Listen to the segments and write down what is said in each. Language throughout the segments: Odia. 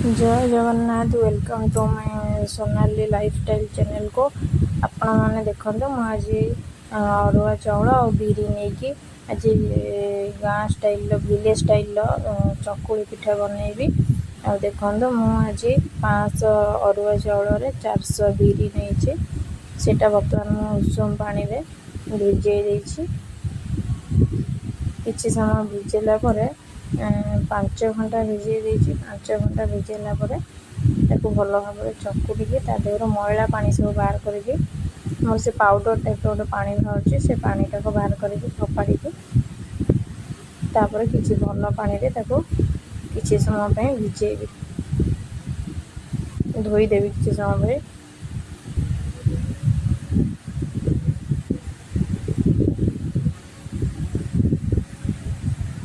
Jay Jagannath. Welcome to my Sonali lifestyle ଚ୍ୟାନେଲ୍କୁ। ଆପଣମାନେ ଦେଖନ୍ତୁ, ମୁଁ ଆଜି ଅରୁଆ ଚାଉଳ ଆଉ ବିରି ନେଇକି ଆଜି ଗାଁ ଷ୍ଟାଇଲ୍ର, ଭିଲେଜ୍ ଷ୍ଟାଇଲ୍ର ଚକୁଳି ପିଠା ବନେଇବି। ଆଉ ଦେଖନ୍ତୁ, ମୁଁ ଆଜି 500 ଅରୁଆ ଚାଉଳରେ 400 ବିରି ନେଇଛି। ସେଇଟା ବର୍ତ୍ତମାନ ମୁଁ ଉଷୁମ ପାଣିରେ ଭିଜେଇ ଦେଇଛି। କିଛି ସମୟ ଭିଜେଇଲା ପରେ, 5 ଘଣ୍ଟା ଭିଜେଇ ଦେଇଛି। 5 ଘଣ୍ଟା ଭିଜେଇଲା ପରେ ତାକୁ ଭଲ ଭାବରେ ଚକୁଡ଼ିକି ତା ଦେହରୁ ମଇଳା ପାଣି ସବୁ ବାହାର କରିକି, ମୋର ସେ ପାଉଡ଼ର ଟାଇପ୍ର ଗୋଟେ ପାଣି ବାହାରୁଛି, ସେ ପାଣିଟାକୁ ବାହାର କରିକି ଫୋପାଡ଼ିକି, ତାପରେ କିଛି ଭଲ ପାଣିରେ ତାକୁ କିଛି ସମୟ ପାଇଁ ଭିଜେଇବି, ଧୋଇଦେବି କିଛି ସମୟ ପାଇଁ।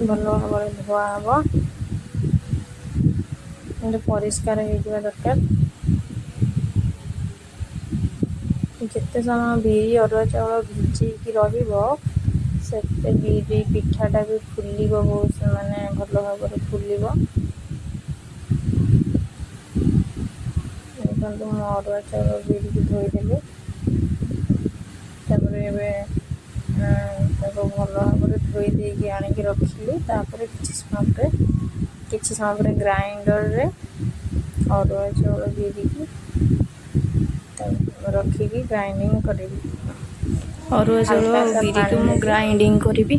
ଭଲ ଭାବରେ ଧୁଆ ହେବ, କିନ୍ତୁ ପରିଷ୍କାର ହେଇଯିବା ଦରକାର। ଯେତେ ସମୟ ବିରି ଅରୁଆ ଚାଉଳ ଭିଜେଇକି ରହିବ, ସେତେ ବିରି ପିଠାଟା ବି ଫୁଲିବ, ବହୁତ ମାନେ ଭଲ ଭାବରେ ଫୁଲିବ। ଦେଖନ୍ତୁ, ମୁଁ ଅରୁଆ ଚାଉଳ ବିରିକି ଧୋଇଦେଲି। ତାପରେ ଏବେ ତାକୁ ଭଲ ଭାବରେ ଧୋଇ ଦେଇକି ଆଣିକି ରଖିଲି। ତାପରେ କିଛି ସମୟ ପରେ ଗ୍ରାଇଣ୍ଡରରେ ଅରୁଆ ଚାଉଳ ବିରିକି ତାକୁ ରଖିକି ଗ୍ରାଇଣ୍ଡିଙ୍ଗ କରିବି। ଅରୁଆ ଚାଉଳ ହାଲକା ଆଉ ସା ବିରିକୁ ପାଣି ମୁଁ ଦେବି। ଗ୍ରାଇଣ୍ଡିଙ୍ଗ କରିବି।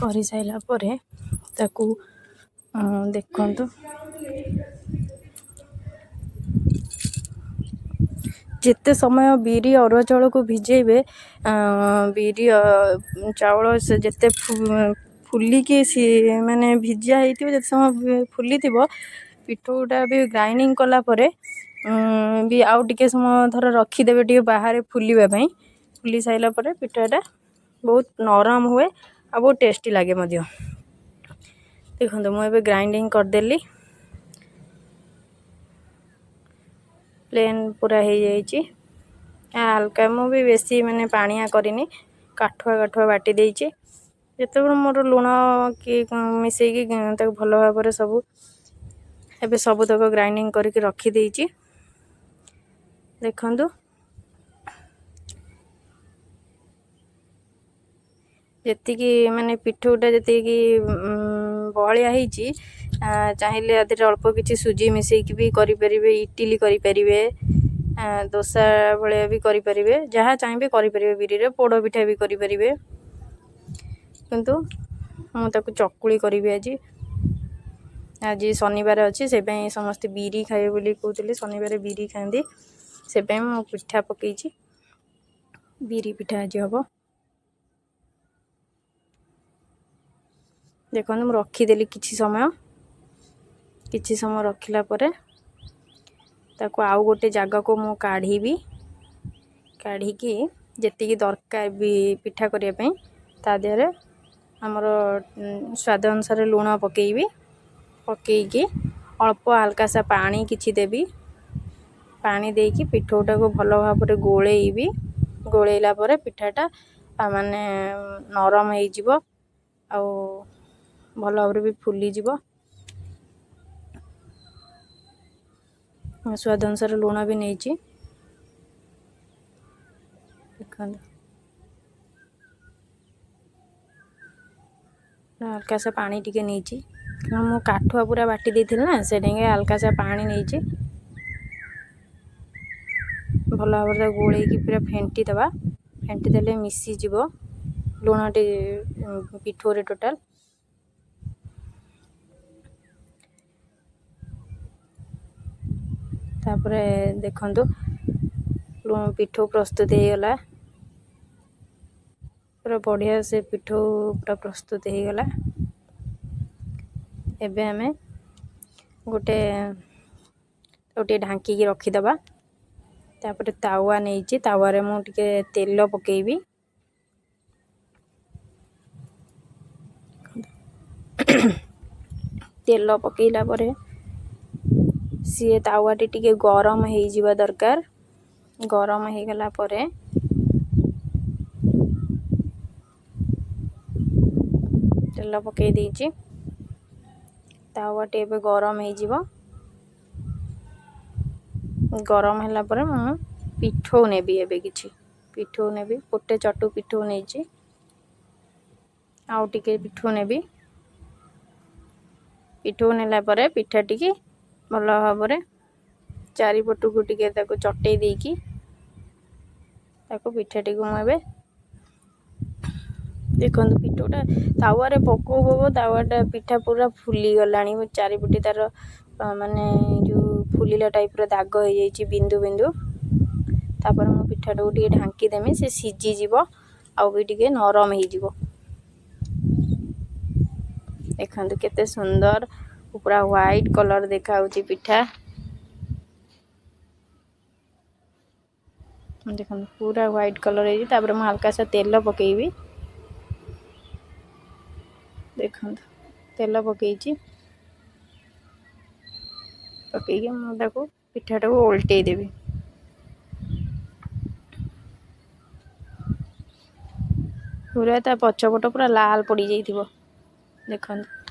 କରିସାରିଲା ପରେ ତାକୁ ଦେଖନ୍ତୁ, ଯେତେ ସମୟ ବିରି ଅରୁଆ ଚାଉଳକୁ ଭିଜେଇବେ, ବିରି ଚାଉଳ ସେ ଯେତେ ଫୁଲିକି ସିଏ ମାନେ ଭିଜା ହେଇଥିବ, ଯେତେ ସମୟ ଫୁଲିଥିବ, ପିଠଉଟା ବି ଗ୍ରାଇଣ୍ଡିଙ୍ଗ କଲା ପରେ ବି ଆଉ ଟିକେ ସମୟ ଧର ରଖିଦେବେ ଟିକେ ବାହାରେ ଫୁଲିବା ପାଇଁ। ଫୁଲି ସାରିଲା ପରେ ପିଠାଟା ବହୁତ ନରମ ହୁଏ ଆଉ ବହୁତ ଟେଷ୍ଟି ଲାଗେ ମଧ୍ୟ। ଦେଖନ୍ତୁ, ମୁଁ ଏବେ ଗ୍ରାଇଣ୍ଡିଙ୍ଗ କରିଦେଲି, ପ୍ଲେନ୍ ପୁରା ହେଇଯାଇଛି। ହାଲକା, ମୁଁ ବି ବେଶୀ ମାନେ ପାଣିଆ କରିନି, କାଠୁଆ କାଠୁଆ ବାଟି ଦେଇଛି। ଯେତେବେଳେ ମୋର ଲୁଣ କି ମିଶେଇକି ତାକୁ ଭଲ ଭାବରେ ସବୁ ଏବେ ସବୁତକ ଗ୍ରାଇଣ୍ଡିଙ୍ଗ କରିକି ରଖିଦେଇଛି। ଦେଖନ୍ତୁ, ଯେତିକି ମାନେ ପିଠଉଟା ଯେତିକି ବହଳିଆ ହେଇଛି, ଚାହିଁଲେ ଆ ଦେହରେ ଅଳ୍ପ କିଛି ସୁଜି ମିଶେଇକି ବି କରିପାରିବେ, ଇଟିଲି କରିପାରିବେ, ଦୋସା ଭଳିଆ ବି କରିପାରିବେ, ଯାହା ଚାହିଁବେ କରିପାରିବେ। ବିରିରେ ପୋଡ଼ ପିଠା ବି କରିପାରିବେ, କିନ୍ତୁ ମୁଁ ତାକୁ ଚକୁଳି କରିବି ଆଜି। ଆଜି ଶନିବାର ଅଛି, ସେଇପାଇଁ ସମସ୍ତେ ବିରି ଖାଇବେ ବୋଲି କହୁଥିଲେ। ଶନିବାର ବିରି ଖାଆନ୍ତି, ସେଇପାଇଁ ମୁଁ ପିଠା ପକେଇଛି। ବିରି ପିଠା ଆଜି ହେବ। ଦେଖନ୍ତୁ, ମୁଁ ରଖିଦେଲି କିଛି ସମୟ। କିଛି ସମୟ ରଖିଲା ପରେ ତାକୁ ଆଉ ଗୋଟେ ଜାଗାକୁ ମୁଁ କାଢ଼ିବି। କାଢ଼ିକି ଯେତିକି ଦରକାର ବି ପିଠା କରିବା ପାଇଁ, ତା ଦେହରେ ଆମର ସ୍ୱାଦ ଅନୁସାରେ ଲୁଣ ପକେଇବି। ପକେଇକି ଅଳ୍ପ ହାଲକାସା ପାଣି କିଛି ଦେବି। ପାଣି ଦେଇକି ପିଠଉଟାକୁ ଭଲ ଭାବରେ ଗୋଳେଇବି। ଗୋଳେଇଲା ପରେ ପିଠାଟା ମାନେ ନରମ ହେଇଯିବ ଆଉ ଭଲ ଭାବରେ ବି ଫୁଲିଯିବ। ସ୍ୱାଦ ଅନୁସାରେ ଲୁଣ ବି ନେଇଛି। ଦେଖନ୍ତୁ, ହାଲକାସା ପାଣି ଟିକେ ନେଇଛି, କାରଣ ମୁଁ କାଠୁଆ ପୁରା ବାଟି ଦେଇଥିଲି ନା, ସେଇଟାକି ହାଲକାସା ପାଣି ନେଇଛି। ଭଲ ଭାବରେ ତାକୁ ଗୋଳେଇକି ପୁରା ଫେଣ୍ଟି ଦେବା। ଫେଣ୍ଟି ଦେଲେ ମିଶିଯିବ ଲୁଣଟି ପିଠଉରେ ଟୋଟାଲ୍। ତାପରେ ଦେଖନ୍ତୁ, ପିଠଉ ପ୍ରସ୍ତୁତ ହେଇଗଲା। ପୁରା ବଢ଼ିଆ ସେ ପିଠଉ ପୁରା ପ୍ରସ୍ତୁତ ହେଇଗଲା। ଏବେ ଆମେ ଗୋଟେ ତାକୁ ଟିକେ ଢାଙ୍କିକି ରଖିଦେବା। ତାପରେ ତାୱା ନେଇଛି, ତାୱାରେ ମୁଁ ଟିକେ ତେଲ ପକେଇବି। ତେଲ ପକେଇଲା ପରେ ସିଏ ତାୱାଟି ଟିକେ ଗରମ ହେଇଯିବା ଦରକାର। ଗରମ ହେଇଗଲା ପରେ ତେଲ ପକେଇ ଦେଇଛି। ତାୱାଟି ଏବେ ଗରମ ହେଇଯିବ। ଗରମ ହେଲା ପରେ ମୁଁ ପିଠଉ ନେବି। ଏବେ କିଛି ପିଠଉ ନେବି, ଗୋଟେ ଚଟୁ ପିଠଉ ନେଇଛି, ଆଉ ଟିକେ ପିଠଉ ନେବି। ପିଠଉ ନେଲା ପରେ ପିଠା ଟିକେ ଭଲ ଭାବରେ ଚାରିପଟକୁ ଟିକେ ତାକୁ ଚଟେଇ ଦେଇକି ତାକୁ ପିଠାଟିକୁ ମୁଁ ଏବେ ଦେଖନ୍ତୁ, ପିଠଉଟା ତାୱାରେ ପକଉ ପକଉ ତାୱାଟା ପିଠା ପୁରା ଫୁଲିଗଲାଣି। ଚାରିପଟେ ତାର ମାନେ ଯେଉଁ ଫୁଲିଲା ଟାଇପ୍ର ଦାଗ ହେଇଯାଇଛି, ବିନ୍ଦୁ ବିନ୍ଦୁ। ତାପରେ ମୁଁ ପିଠାଟାକୁ ଟିକେ ଢାଙ୍କିଦେମି, ସେ ସିଝିଯିବ ଆଉ ବି ଟିକେ ନରମ ହେଇଯିବ। ଦେଖନ୍ତୁ କେତେ ସୁନ୍ଦର ପୁରା ହ୍ୱାଇଟ୍ କଲର୍ ଦେଖାହେଉଛି ପିଠା। ଦେଖନ୍ତୁ, ପୁରା ହ୍ୱାଇଟ୍ କଲର୍ ହେଇଛି। ତାପରେ ମୁଁ ହାଲକା ସା ତେଲ ପକେଇବି। ଦେଖନ୍ତୁ, ତେଲ ପକେଇଛି। ପକେଇକି ମୁଁ ତାକୁ ପିଠାଟାକୁ ଓଲଟେଇ ଦେବି। ପୁରା ତା ପଛପଟ ପୁରା ଲାଲ ପଡ଼ିଯାଇଥିବ। ଦେଖନ୍ତୁ,